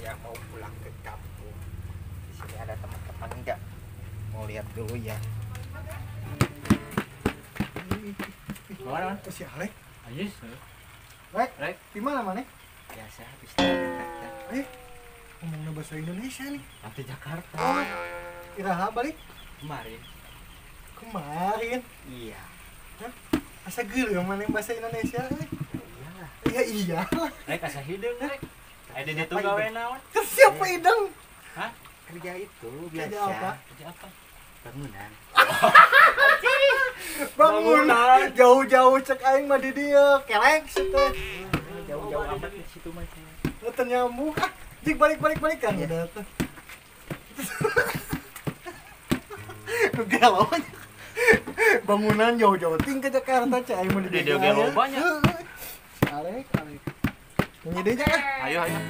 Saya mau pulang ke kampung. Di sini ada teman-teman enggak? Mau lihat dulu ya. Mana? Si Alek. Ayo. Rek, rek. Di mana mana? Biasa habis dari Jakarta. Ngomongnya bahasa Indonesia nih. Nanti Jakarta. Oh, iraha balik? Kemarin. Kemarin? Iya. Hah? Asa geuleuh mana bahasa Indonesia? Iya. Iya iya. Rek asa hideung rek. Ada dia tuh gawe naon? Siapa hidung? Hah? Kerja itu biasa. Kerja apa? Kerja apa? Bangunan. Bangunan. Jauh-jauh cek aing mah di dieu, kelek situ. Jauh-jauh amat di situ mah. Teu nyambung ah. Jik balik-balik kan udah tuh. Nu gelo. Bangunan jauh-jauh ting ke Jakarta cek aing mah di dieu gelo banyak. Alek, alek. Nyanyi deui ah. Ayo, ayo.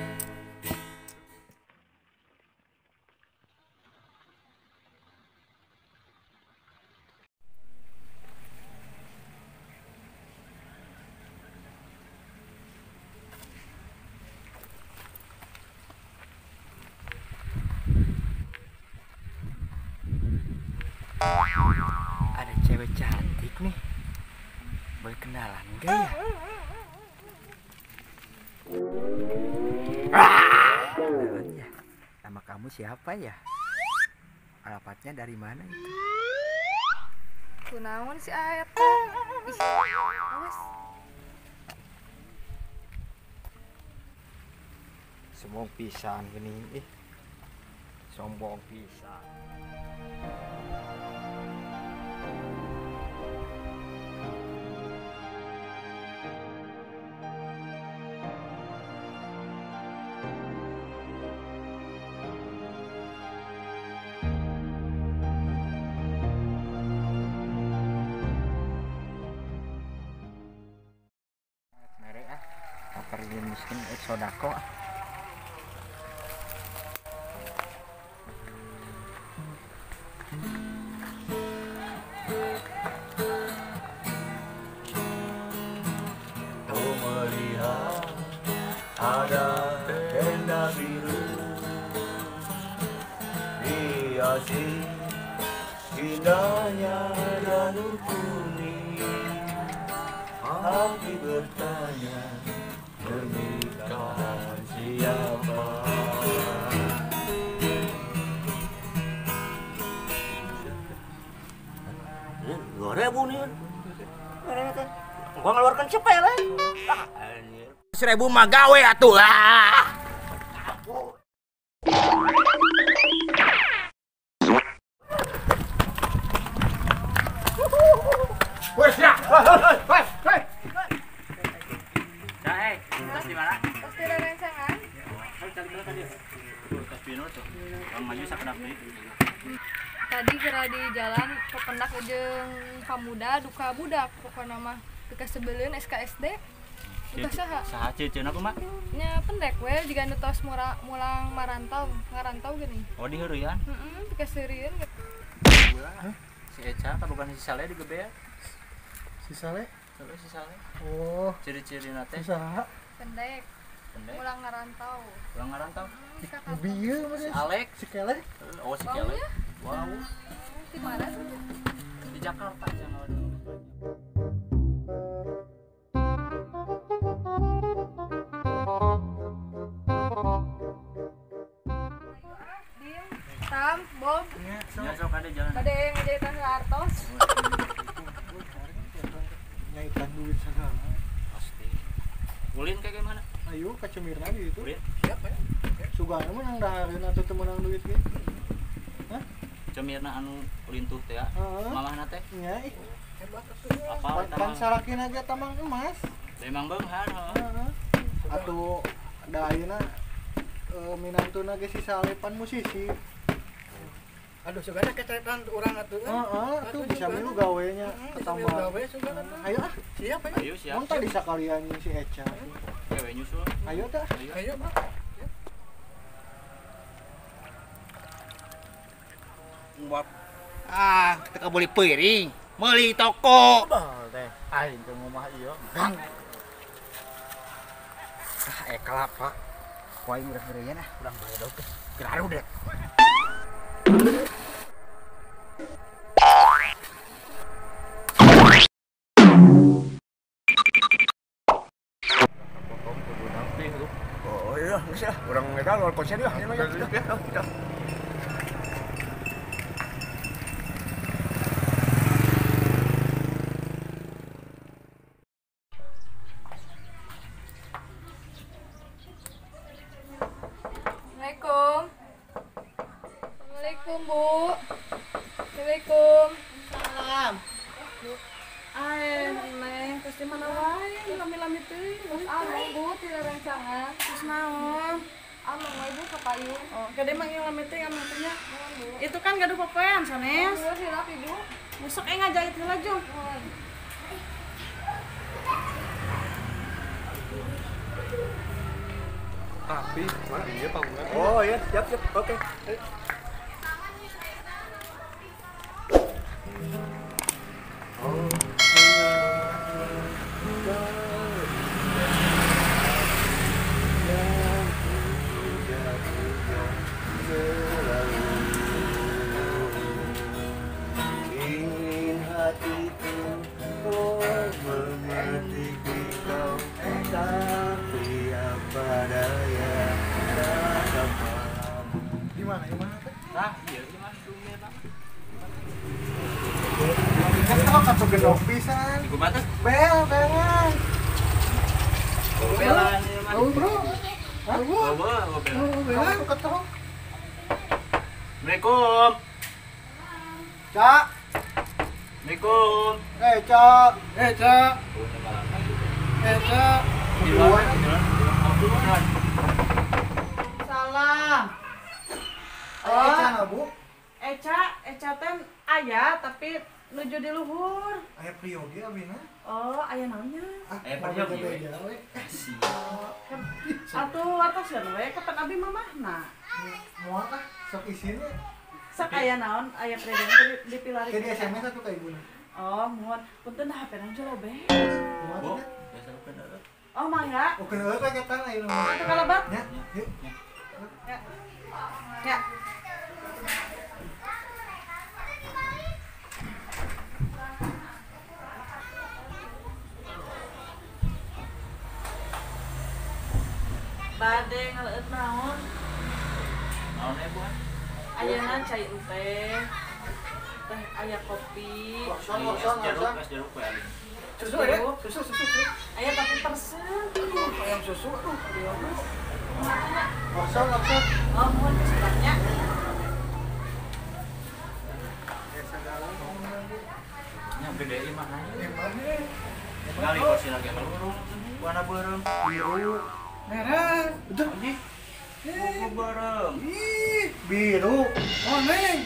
Ada cewek cantik nih, boleh kenalan enggak ya? Kenalan ya? Nama kamu siapa ya? Alamatnya dari mana itu? Kunaon si Aet? Ih, awas. Sombong pisan gini, ih. Sombong pisan. Miskin sodako. Kau melihat ada tenda biru hiasi indahnya janur kuning. Hati bertanya, pernikahan siapa? Dua ribu nih, gua ngeluarkan sepele. 1000 mah gawe atuh lah. Wes ya, wes, wes. Tas di mana? Tas di rencangan. Tas pino tuh. Bang maju sakedap deui. Tadi kira di jalan kependak jeung pamuda duka budak pokona mah teu sebeleun SKSD. Duka saha? Saha ceuceuna kumaha? Nya pendek we jiga nu tos mulang marantau, ngarantau geuning. Oh di heureuyan? Heeh, teu kaseurieun. Si Eca kabogan si Saleh di Gebea. Si Saleh? Si Saleh. Oh, ciri-cirina teh saha? Pendek. Pendek. Pulang ngarantau. Pulang ngarantau. Bieu mah si Alek, si Kelek. Oh, si Kelek. Wow. Di mana tuh? Di Jakarta jangan. Dim, Tam, Bob. Ya, sok ada jalan. Bade ngajaitan artos. Nyaitan duit segala. Pasti. Ulin kayak gimana? Ayo ka Cemirna di itu. Ulin? Siap ya. Sugana menang dahareun atuh teu meunang duit ge. Hah? Cemirna anu lintuh teh ya. Mamahna teh? Nya ih. Hebat atuh. Apa pan salakina ge tamang emas. Memang beunghar heeh. Atuh da ayeuna minantuna ge si Salepan musisi. Aduh sugana kecaretan urang atuh. Heeh, atuh bisa milu gawenya ketambah. Gawe sugana tuh. Ayo ah. Siap ayo. Ayo siap. Mun tadi sakalian si Eca. Gawe nyusul. Ayo tah. Ayo, Bro. Ah, teu meuli piring, meuli toko. Teh, aing ke ngomah ieu. Gang. Ah, kelapa. Ku aing urang heureyan ah, urang baledog teh. Geraru dek. Oh iya, geus lah, urang eta luar konser ya. Ya. Assalamualaikum. Assalamualaikum, Bu. Assalamualaikum. Salam. Ai, Neng, terus di mana wae? Lami-lami teh. Terus anu, Bu, tidak rencangan. Terus naon? Anu we Bu ka payung. Oh, gede mang ieu lami teh anu teh nya. Itu kan gaduh popoean sanes. Bu, hilap Ibu. Besok ngajahit heula jung. Tapi, mana iya panggungan? Oh iya, siap siap. Oke. Oh. Ingin hatiku memetik kau, tapi apa daya tak dapat. Di mana? Di mana teh? Tah, ieu di mana dumena. Kan kok kacau gendong pisan. Di kumaha teh? Bel, belan. Belan ieu mah. Oh, bro. Hah? Bawa, belan. Oh, belan kacau. Assalamualaikum. Cak. Assalamualaikum. Eh, Cak. Eh, Cak. Eh, Cak. Salam. Oh, Eca nggak, Bu? Eca, Eca teh aya tapi nuju di luhur. Aya priyogi abina. Oh, aya naonnya? Aya priyogi we. Atuh atos we kapan abi mamahna? Moal ah, sok isine. Sok aya naon? Aya priyogi teh dipilari. Ke di SMS atuh ka ibuna. Oh, muhun. Punten HP-na jero be. Bu. Oh, mangga. Oh, keun eueuh kagetan ayeuna mah. Atuh kalebat. Ya, yuk. Ya. Ya. Bade ngaleueut naon? Naon eh, Bu? Ayeuna cai teh. Teh aya kopi. Es jeruk we aling. Susu ya? Susu, susu, susu. Aya tapi persen. Aduh, ayam susu, aduh. Laksa, laksa. Oh, mohon kesuratnya. Nya gede ieu mah. Kali kursi lagi melurung, warna beureum, biru, merah, udah. Ih, beureum. Ih, biru. Oh, Neng.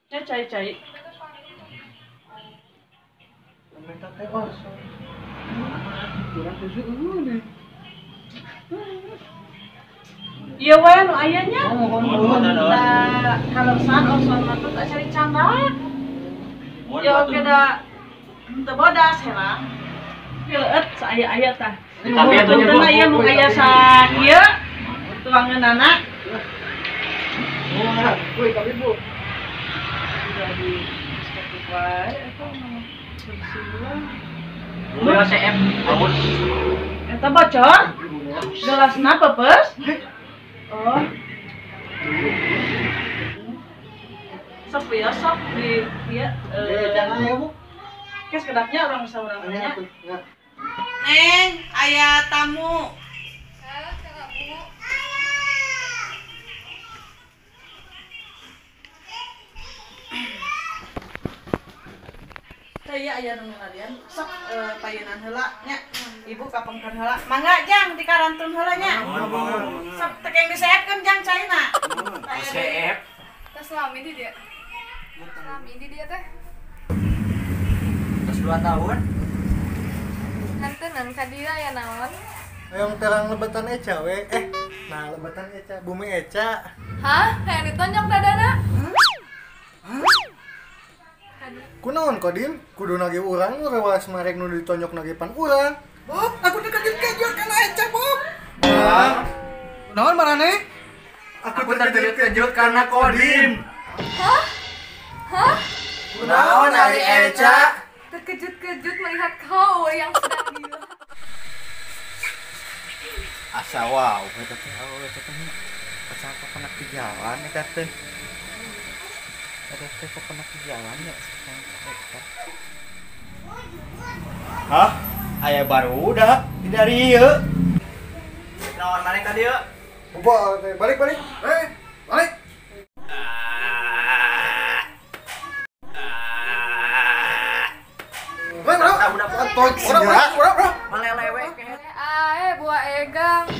Ya cai-cai. Minta teh kosong. Kurang susu deh. Iya we nu aya nya. Da kaleresan oson mah teh tak cari canda. Ya oke da teu bodas heula. Pileueut saaya-aya tah. Tapi atuh nya punten aya mung aya sakieu tuangeunana. Oh, kuy tapi Bu. Jadi Spotify eta mah bersih. Bunga CF bagus. Eta bocor? Gelasna pepes? Oh. Sok ya sok di ieu jangan ya, Bu. Kes kedapnya urang saurang nya. Neng, aya tamu. Teh aya nu milarian sok payunan heula nya. Ibu kapengkeun heula. Mangga jang dikarantun heula nya. Sok teh keng diseepkeun jang caina. Seep. Tos lami di dia. Lami di dia teh. Tos 2 tahun. Hantenan ka dieu aya naon? Yang terang lebetan Eca we. Nah lebetan Eca, bumi Eca. Hah? Hayang ditonjok dadana? Hah? Kunaon Kodim? Kudu nagih urang nu rewas marek nu ditonjok nagih pan urang. Oh, aku dekat terkejut-kejut karena Eca, Bob. Hah? Naon marane? Aku terkejut-kejut karena Kodim. Hah? Hah? Naon ari Eca? Terkejut-kejut melihat kau yang sedang gila. Asa wow, eta teh awewe teh pacar pepenak di jalan eta teh. Eta teh pepenak di jalan ya eta. Hah? Aya barudak di dari ieu. Naon maneh tadi yeuh? Balik balik. Balik. Bro. Bro, bro, bro. Malelewe Ae buah egang.